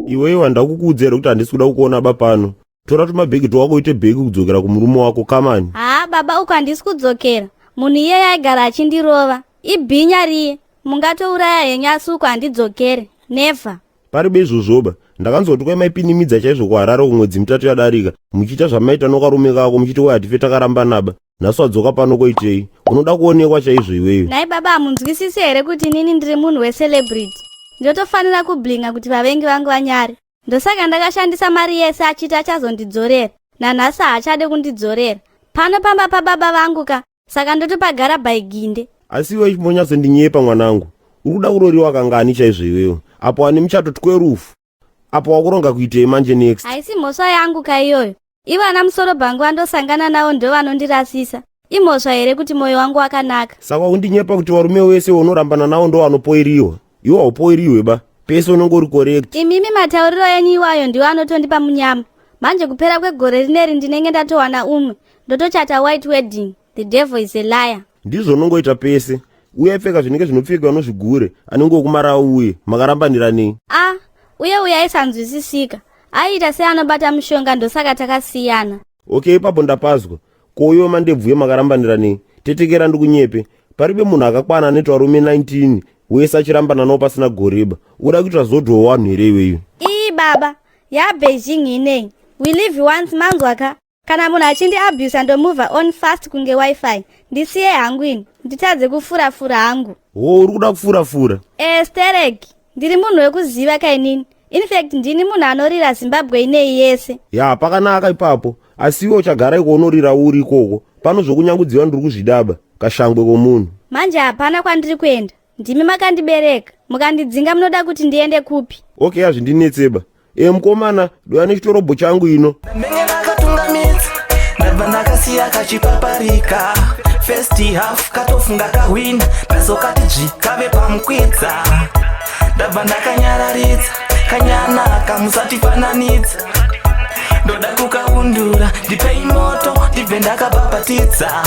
Iwewe handakukuudza here kuti handisi kuda kukuona ba pano? Tora tumabhegi twako uite bhegi kudzokera kumurume wako kamani. Haa baba, uko handisi kudzokera. Munhu iyeye aigara achindirova, ibhinya riye. Mungatouraya henyu, asi uko handidzokere, never. Paribe izvozvoba. Ndakanzwa kuti kwai maipinimidza chaizvo kuHarare kumwedzi 3 yadarika, muchiita zvamaita nokarume kako, muchiti wai hatife takaramba. Nhasi wadzoka pano koitei? Unoda kuonekwa chaizvo iweyo. Nhai baba, hamunzwisisi here kuti inini ndiri munhu wecelebrity? Ndinotofanira kublinga kuti vavengi vangu vanyare. Ndosaka ndakashandisa mari yese achiti achazondidzorera. Nanhasi haachade kundidzorera. Pano pamba pababa vangu ka, saka ndotopagara baiginde. Asi iwe chimbonyatsondinyepa mwanangu, uri kuda kuroriwa kangani chaizvo iwewe? Apo ane muchato 12, apo wakuronga kuitei manje next? Haisi mhosva yangu ka iyoyo. Ivana musoro bhangu vandosangana navo ndo vanondirasisa. Imhosva here kuti mwoyo wangu wakanaka? Saka undinyepa kuti varume wese unorambana navo ndo vanopoiriwa? Iwe haupoiriwe ba, pese unenge uri correct. Imimi matauriro enyu iwayo ndiwo anotondipa munyama. Manje kupera kwegore rineri ndinenge ndatowana umwe, ndotochata white wedding. The devil is a liar. Ndizvo unongoita pese. Uye aipfeka zvinenge zvinopfekwa nozvigure anenge okumara. Uye makarambanira nei? A uye uye aisanzwisisika, aiita seanobata mushonga, ndosaka takasiyana. Okay, ipapo ndapazwa. Ko iwe mandebvu, makarambanira nei? Tetekera ndikunyepe, paribe munhu akakwana anoita varume 19 wese achirambana navo pasina goreba. Uda kuita zodho wanhu here iweyo? Ii baba, yaBeijing inei? We live once, manzwa ka? Kana munhu achindiabusa, ndomove on fast kunge WiFi. Ndisiye hangu ini, nditadze kufurafura hangu. Ho, uri kuda kufurafura? E, stereki. Ndiri munhu wekuziva kainini. Infact ndini munhu anorira Zimbabwe inei yese. Ya, pakanaka ipapo. Asi iwe uchagara iko unorira uri ikoko. Pano zvokunyangudziwa ndiri kuzvidaba, kashangwe komunhu. Manje hapana kwandiri kuenda. Ndimi makandibereka, mukandidzinga munoda kuti ndiende kupi? Okay, hazvindinetseba. E, mukomana, doya nechitorobho changu ino. Ndenge ndakatungamidza, ndabva ndakasiya kachipaparika. First half katofunga kahwina, ndazokati dzvi kave pamukwidza. Ndabva ndakanyararidza kanyana kamusatifananidza. Ndoda kukaundura, ndipei moto ndibve ndakabhabhatidza.